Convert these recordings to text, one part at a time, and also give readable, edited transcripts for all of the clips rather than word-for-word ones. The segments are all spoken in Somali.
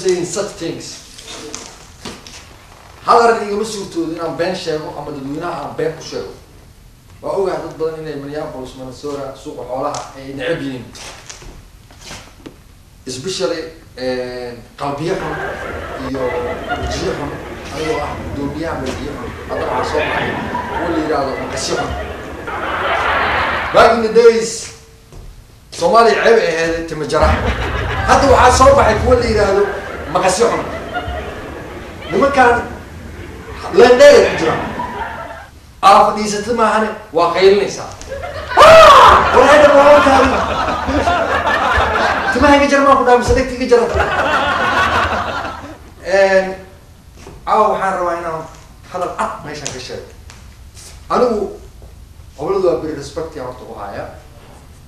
saying such things. Hal arrin igama suurtoodo inaan been sheego ama dadweynaha aan been ku sheego. Waa ogahay dad badan inay Minneapolis, Minnesota, suuqa xoolaha ay neceb yihiin, especially qalbiyo xun iyo wajiyo xun. Anigoo ah guddoomiyaha malgiyo xun, haddana waxaa soo baxay kuwa la yidhaahdo maqasyo xun. Back in the days Soomaaliya ceeb ay ahayd timajaraha, hadda waxaa soo baxay kuwa la yidhaahdo maqasyo xun. Nimankaan leendheeray ku jiraan, aa fadhiisata maahane waa qaylinaysaa. Warhayda waawantaadi timaha iga jar maa ku dhaha mise dhegta iga jaranta. Caawa waxaan rabaa inaan hadal cad meeshaan ka sheego. Anigu Gobolada Waaberi respect yaan horta u haya,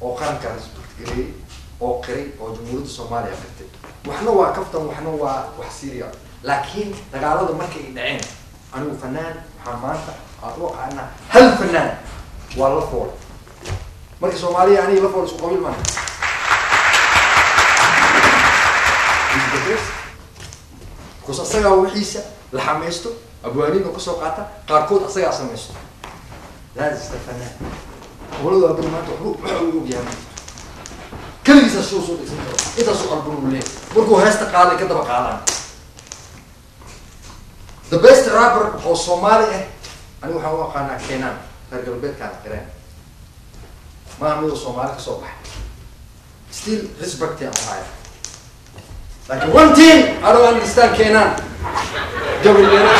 oo qaranka respect gareeyey oo qiray oo Jamhuuriyadda Soomaaliya qirtay. Waxna waa kaftan, waxna waa wax serious, laakiin dagaalada markay dhaceen anigu fanaan waxaa maanta aan u aqaanaa hal fanaan, waa La Fool. Marka Soomaaliya aniga La Fool isku qabiil maaha. He's the best because asagaa wixiisa la xamaysto, abwaaniin oo kasoo qaata, qaarkood asagaa samaysto. That is the fanaan. Gobolada Waaberi maanta waxbu waxa uu ogyahay ma jirto. Keligiisa suu soo dhigsan karo intaasuu album uu leeyahay, markuu heesta qaaday ka daba qaadaan. The best rapper oo Soomaali ah anigu waxaan u aqaanaa Keenan. Reer galbeedkaan qireen maaha midoo Soomaali kasoo baxay, still respect aan u haya. Laakiin one thing I don't understand, Keenan gabar yaro.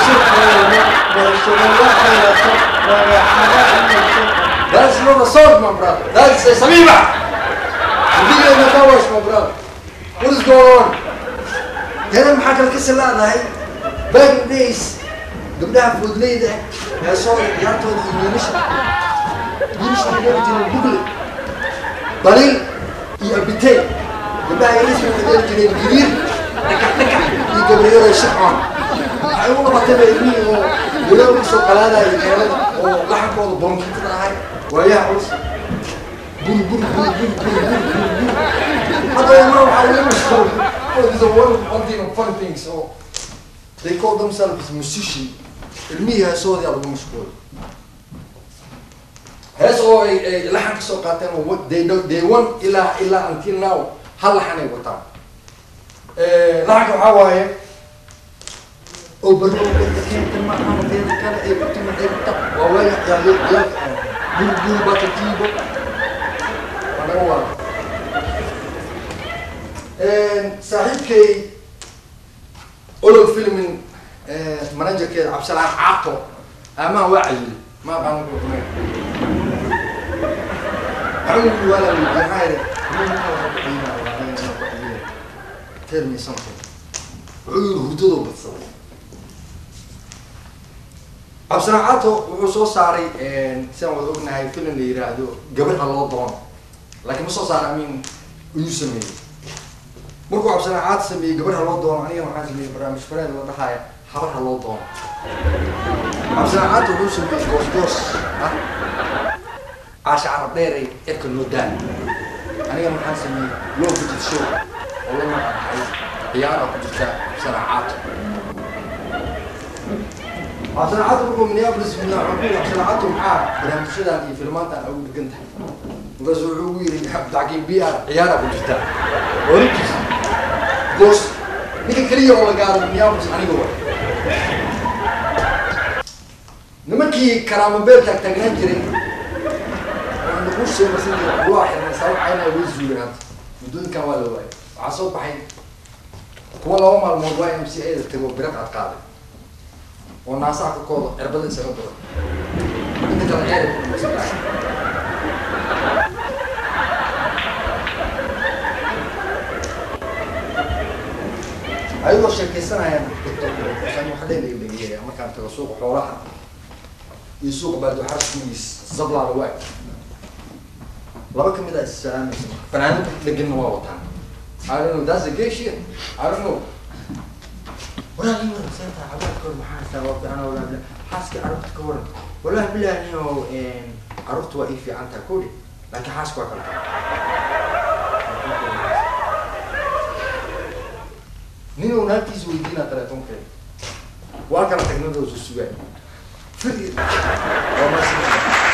That's not a song, my brother. That is a Samiba. The video in the car wash, my brother. What is going on? Tana maxaa kale ka salaadahay? Back in days, gabdhaha foodleyda ah heesooda, ciyaartooda iyo wiilasha waxay dheeli jireen bugle, baliil iyo abitey. Gabdhaha yariiska waxay dheeli jireen giriir, dhakax dhakax iyo gabaryaro shircoon. Waxay ugu noqotay ilmihii oo walaal usoo qalaadaya meelada oo laxankooda boonkitada ahay, waayaha culus, bur bur bur bur bur bur bur bur. Hadda ilmaha waxaa laga mashquul. Oh, this is one thing of funny things. Oh, they call themselves musician. Ilmihii heesoodii aa lagu mashquul, hees oo ay laxan ka soo qaateen oo they don't they want ilaa until now hal laxan ay wataan. Laxanka waxaa waaye oo barro keenta maaha, teeda kale ay ku timid ay ku ta waa waaga ciyaal bur bur batatiibo waa naga waala. Saaxiibkay Olol Filmin managerkeeda Cabdisalaan Caato amaha waa cayilay, ma aqaan wuxuu cunay. Waxaan ugu waa la weydiiyey, maxaa yidhi, tell me something. Wuxuu yidhi hurdadoo badsaday. Cabdisalaan Caato wuxuu soo saaray, sidaan wada ognahay, film la yiraahdo Gabadha Loo Doono, laakiin ma soo saaray, I mean ayuu sameeyey. Markuu Cabdisalaan Caato sameeyey Gabadha Loo Doono, anigana waxaan sameeyey barnaamij fareed la dhahaya Habarha Loo Doono. Cabdisalaan Caato wuxuu sameeyey goos goos ah Caasha Carab Dheeray Cirka Noo Daa, anigana waxaan sameeyey low budget show oo la magac baxay Ciyaara Ku Jirta Cabdisalaan Caato. Cabdisalaan Caato markuu Minneapolis Cabdisalaan Caato, maxaa barnaamijyadan iyo filmaantan ugu dhegan tahay? Markaasu wuxuu ugu yidhi Cabdixakiim B R, ciyaara ku jirta orinkiis goos. Ninka keliya oo la gaaro Minneapolis aniga waay. Nimankii karaama beel taagtaagnaan jiray oo nuquush soo marsan jiray, waa xirnay sabab caynaa, way zuuleen. Hadda muddooyinkan waa la waayay. Waxaa soo baxay kuwa 2 maalmood YMCA da tago, biro qaad qaaday oo naasaha korkooda cirbada isaga duray. Inta kale ceeray ku dhamaysan tahay. Ayagoo sheekaysanayaan wax dheer markaan tago suuqa xoolaha iyo suuqa baadixaas gurigiis zablaala waag, laba kamid a is salaamaysa marka fanaanad dheganna waa wataan. I don't know, that's the gay shit, I don't know. Walaa nin waran seenta cabaad ka hor maxaa haystaa? Waa fiican walaa bilaa. Xaaskii, carruurta ka waran? Wallahi bilahi niyo, carruurta waa ii fiican tahay kudhi, laakiin xaaska waa kala tahay. Nin uu naagtiisa weydiinaa telefoonkeeda. Waa kala tagnadoosu sugaan. Fir waa maasin.